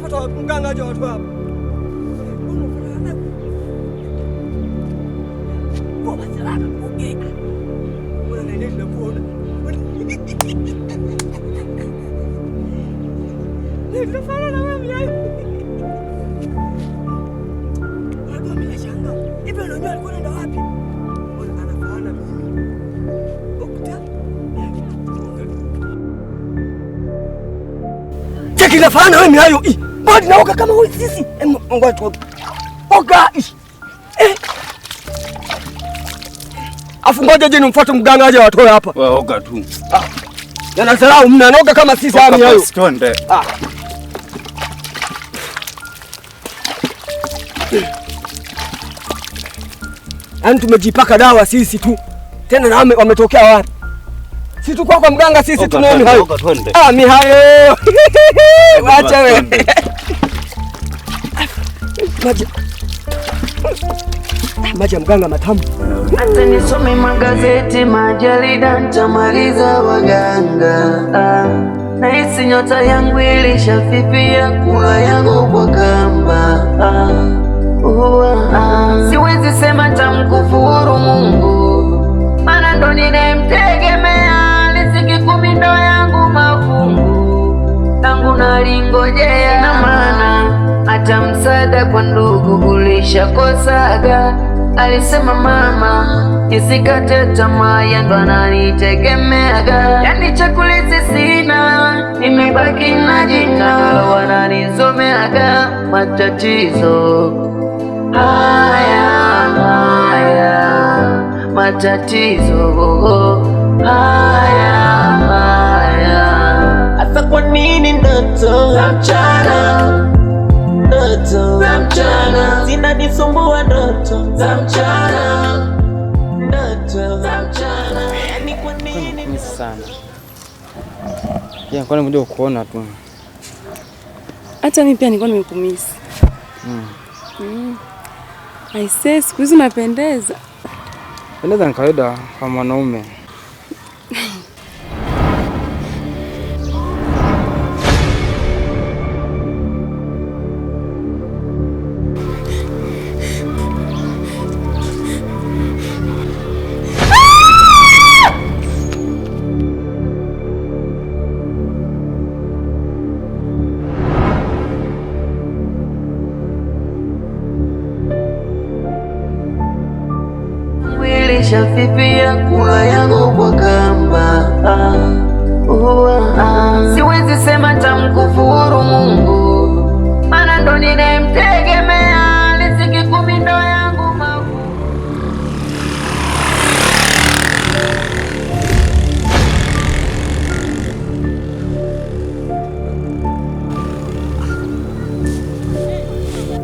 Namfuata mganga aje watu hapa. Cheki nafaana wewe mihayo. Bado naoga kama wewe sisi. Ngoja tuoge. Oga. Afu ngoja je nimfuate mganga aje watoe hapa. Wewe oga tu. Ah. Yanadharau mnanoga kama sisi hapa mihayo. Twende. Ah. Yaani tumejipaka dawa sisi tu. Tena na wametokea wapi? Si tu kwa mganga sisi tunayo mihayo. Ah, mihayo. Acha wewe. Maji. Maji ya mganga matamu. Hata nisome magazeti majarida nitamaliza waganga. Nahisi nyota yangu ilishafifia kula yangu kwa kamba. Siwezi sema nitamkufuru Mungu, maana ndo ninayemtegemea. Riziki 10 ndo yangu mafungu, tangu nalingojea. Na maana hata msaada kwa ndugu ulishakosaga. Alisema mama nisikate tamaa, yeye ndo ananitegemeaga. Yani chakula sina, nimebaki na jina, wananizomeaga matatizo haya haya, matatizo haya haya. Hasa kwa nini ndoto za mchana, ndoto za mchana zinanisumbua, ndoto za mchana, ndoto za mchana. Yani kwa nini sana? Kwani nimekuja kukuona tu. Hata mimi pia nilikuwa nimekumisi. Aisee, siku hizi unapendeza. Pendeza ni kawaida kwa mwanaume. Ilishafifia kula yangu kwa kamba. Siwezi sema nitamkufuru Mungu, maana ndo ninayemtegemea. Riziki 10 ndo yangu mafungu.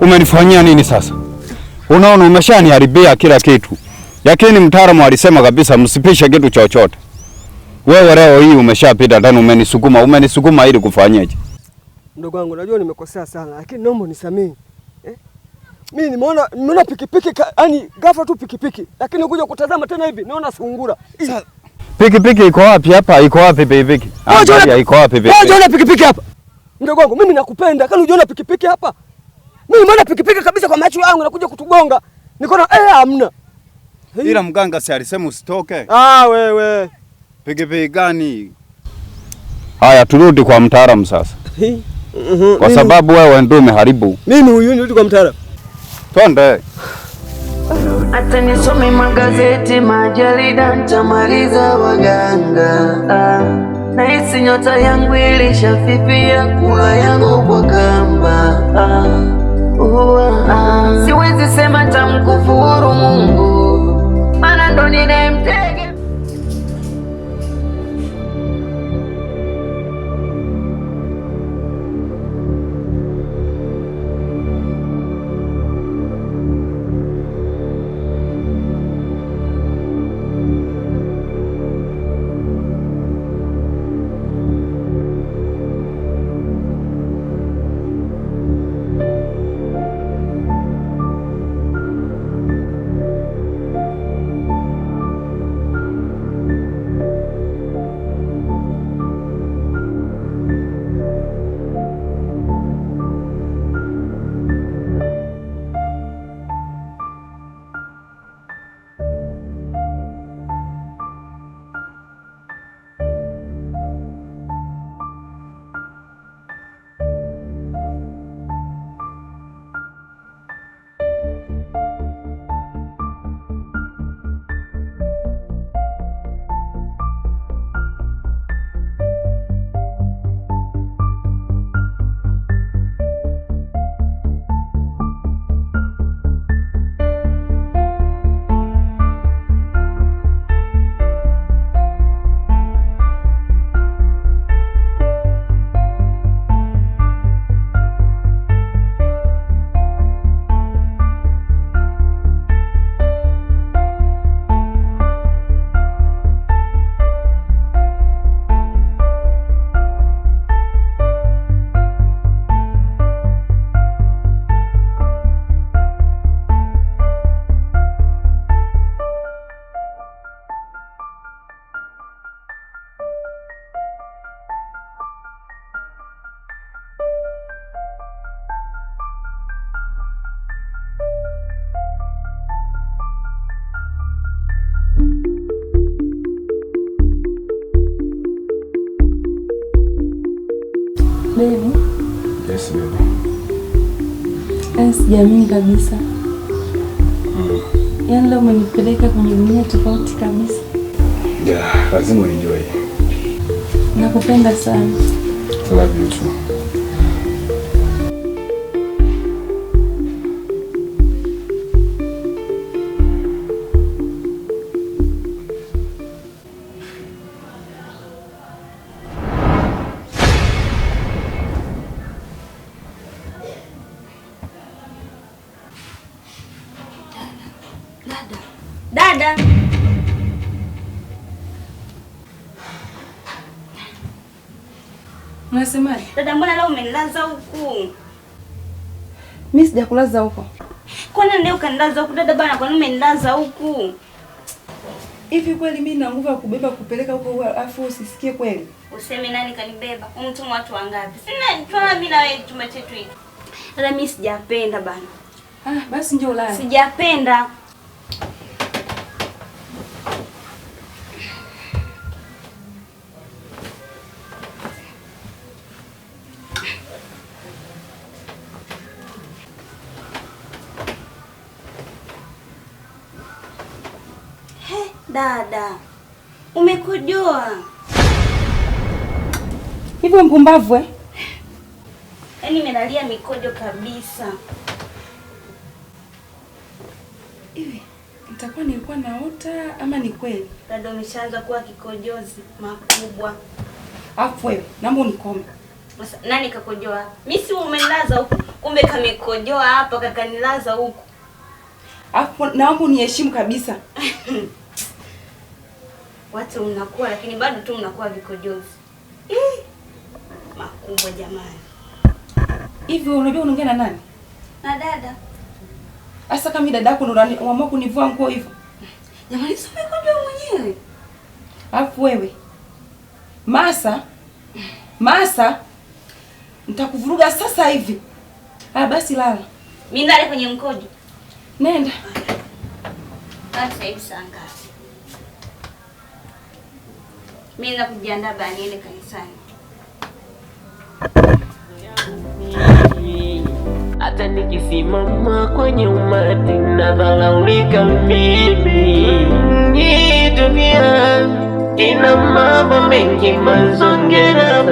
Umenifanyia nini sasa? Unaona umeshaniharibia kila kitu. Lakini mtaalamu alisema kabisa msipishe kitu chochote. Wewe leo hii umeshapita ndani, umenisukuma ili kufanyeje? Mdogo wangu, najua nimekosea sana, lakini naomba unisamehe. Mimi nimeona pikipiki, yani ghafla tu pikipiki, lakini ukuja kutazama tena hivi naona sungura. Pikipiki iko wapi hapa? Iko wapi pikipiki? Angalia iko wapi pikipiki? Unaona pikipiki hapa? Mdogo wangu, mimi nakupenda. Kama unaona pikipiki hapa? Mimi nimeona pikipiki kabisa kwa macho yangu nakuja kutugonga. Nikaona hamna. Ila mganga si alisema usitoke? Ah, wewe. Pikipiki gani? Haya, turudi kwa mtaalamu sasa. Kwa sababu wewe ndio umeharibu. Mimi huyu nirudi kwa mtaalamu. Twende. Hata nisome magazeti majarida nitamaliza waganga. Nahisi nyota yangu ilishafifia kula yangu kwa kamba. Siwezi sema nitamkufuru Mungu, maana ndo ninayemtegemea. Sijaamini kabisa. Yaani leo umenipeleka kwenye dunia tofauti kabisa. Yeah, lazima uenjoy. Nakupenda sana. I love you too. Dada. Unasemaje? Dada, mbona leo umenilaza huku? Mimi sijakulaza huko. Kwa nini leo ukanilaza huku dada bana? Kwa nini umenilaza huku? Hivi kweli mimi nina nguvu ya kubeba kupeleka huko afu usisikie kweli? Useme nani kanibeba? Umtumwa watu wangapi? Sina tuna mimi na wewe chumba chetu hiki. Dada, mimi sijapenda bana. Ah, basi njoo ulale. Sijapenda. Dada, umekojoa. Hivyo mpumbavu eh? Yaani nimelalia mikojo kabisa. Hivi nitakuwa nilikuwa naota ama ni kweli? Dada, umeshaanza kuwa kikojozi makubwa. Afu wewe, naomba unikome. Sasa nani kakojoa? Mimi si umenilaza huku, kumbe kamekojoa hapa kakanilaza huku. Afu naomba uniheshimu kabisa. Watu mnakuwa lakini bado tu mnakuwa vikojozi. Makubwa jamani. Hivi unajua unaongea na nani? Na dada. Asa kama dada yako ndo unaamua kunivua nguo hivyo. Jamani, si umekojoa mwenyewe. Alafu wewe. Masa. Masa. Nitakuvuruga sasa hivi. Ah, basi lala. Mimi ndale kwenye mkojo. Nenda. Sasa hivi saa ngapi? Mimi na kujiandaa bana niende kanisani. Hata nikisimama kwenye umati nadharaulika mimi. Hii dunia ina mambo mengi mazongera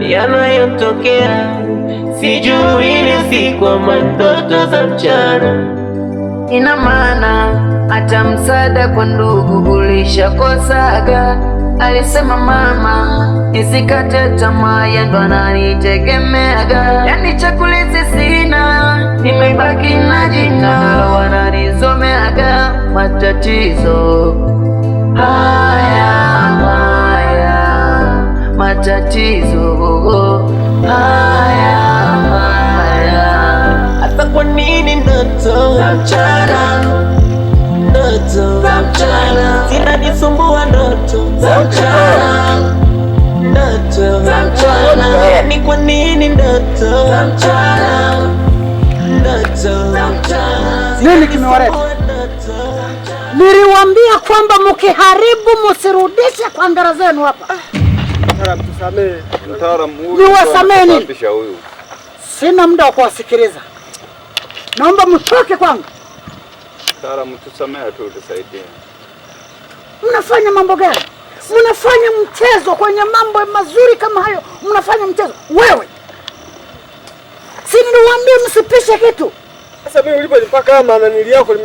yanayotokea, sijui ni siku ama ndoto za mchana. Ina maana hata msaada kwa ndugu ulishakosaga. Alisema mama nisikate tamaa, yeye ndo ananitegemeaga. Yani chakula sina, nimebaki na jina, wananizomeaga matatizo haya haya, matatizo haya haya. Hata kwa nini ndoto za mchana, ndoto za mchana zinanisumbua, ndoto za mchana, ndoto za mchana. Yani kwa nini ndoto za mchana, ndoto za mchana? Nini kimewaleta? Niliwaambia kwamba mkiharibu msirudishe kwa ngara zenu hapa. Mtaalamu tusamee. Mtaalamu huyu. Niwasamee. Sina muda wa kuwasikiliza. Naomba mtoke kwangu. Mtaalamu tusamee tu, tusaidie. Mnafanya mambo gani? Mnafanya mchezo kwenye mambo mazuri kama hayo. Mnafanya mchezo. Wewe. Si niliwaambia msipishe kitu. Sasa mimi uliponipaka kama nanili yako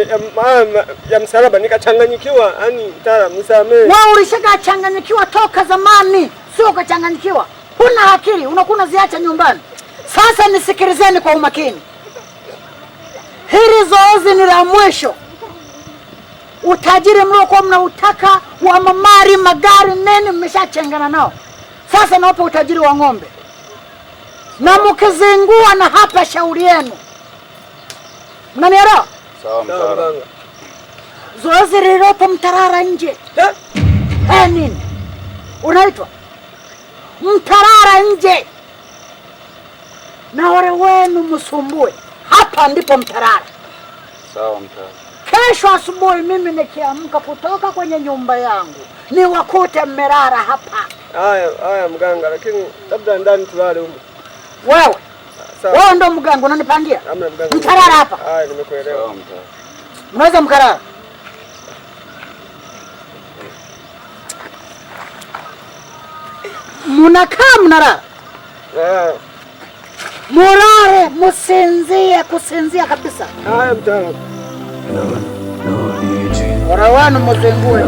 ya msalaba nikachanganyikiwa. Yaani mtaalamu nisamee. Wewe ulishakachanganyikiwa toka zamani. Sio ukachanganyikiwa. Huna akili, unakuwa unaziacha nyumbani. Sasa nisikilizeni kwa umakini. Hili zoezi ni la mwisho. Utajiri mliokuwa mnautaka wa mamari, magari, nini mmeshachengana nao. Sasa nawapa utajiri wa ng'ombe. Na mkizingua na hapa shauri yenu. Mnanielewa? Sawa mtaalamu. Zoezi lililopo mtarara nje. Eh, nini? Unaitwa mtarara nje. Na wale wenu msumbue. Hapa ndipo mtarara. Sawa mtaalamu. Kesho asubuhi mimi nikiamka kutoka kwenye nyumba yangu niwakute mmerara hapa. Haya haya mganga, lakini labda ndani tulale huko. Wewe Wewe ndo mganga unanipangia. Hamna mganga. Mtalala hapa. Ah, nimekuelewa. Mnaweza mkalala. Munakaa mnalala. Mulale, musinzie, kusinzia kabisa. Haya mtaalamu. Orawanu muzingue.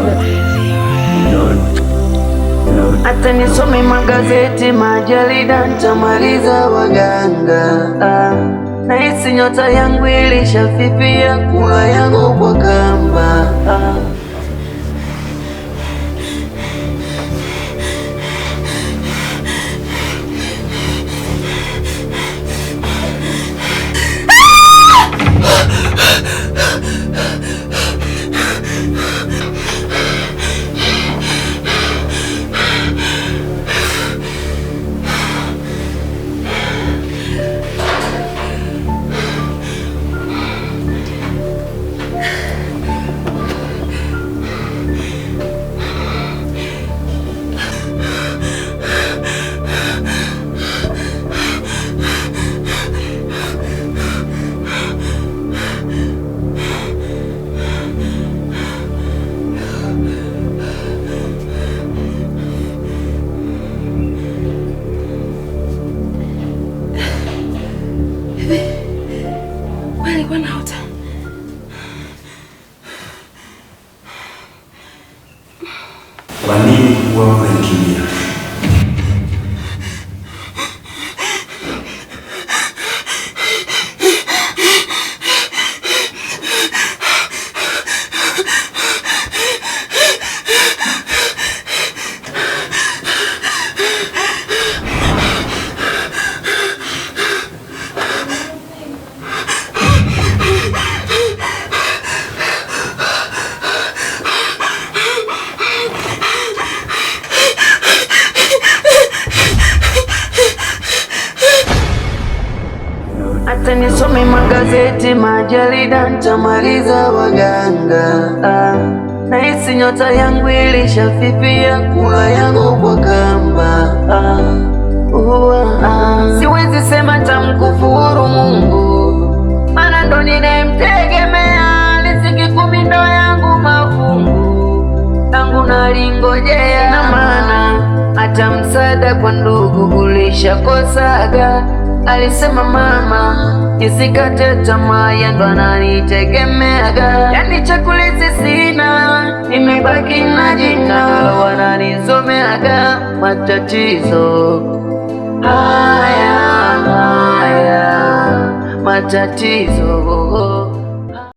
Hata nisome magazeti, majarida, nitamaliza waganga. Nahisi nyota yangu ilishafifia, kula yangu kwa kamba. Kwa nini huwa unanikimbia? Hata nisome magazeti, majarida, nitamaliza waganga. Nahisi nyota yangu ilishafifia, kula yangu kwa kamba. Siwezi sema tamkufuru Mungu, maana ndo ninayemtegemea. Riziki 10 ndo yangu mafungu, tangu nalingojea. Na maana hata msaada kwa ndugu ulishakosaga. Alisema mama nisikate tamaa, yeye ndo ananitegemeaga. Yani chakula sina, nimebaki na jina, wananizomeaga matatizo haya haya, matatizo.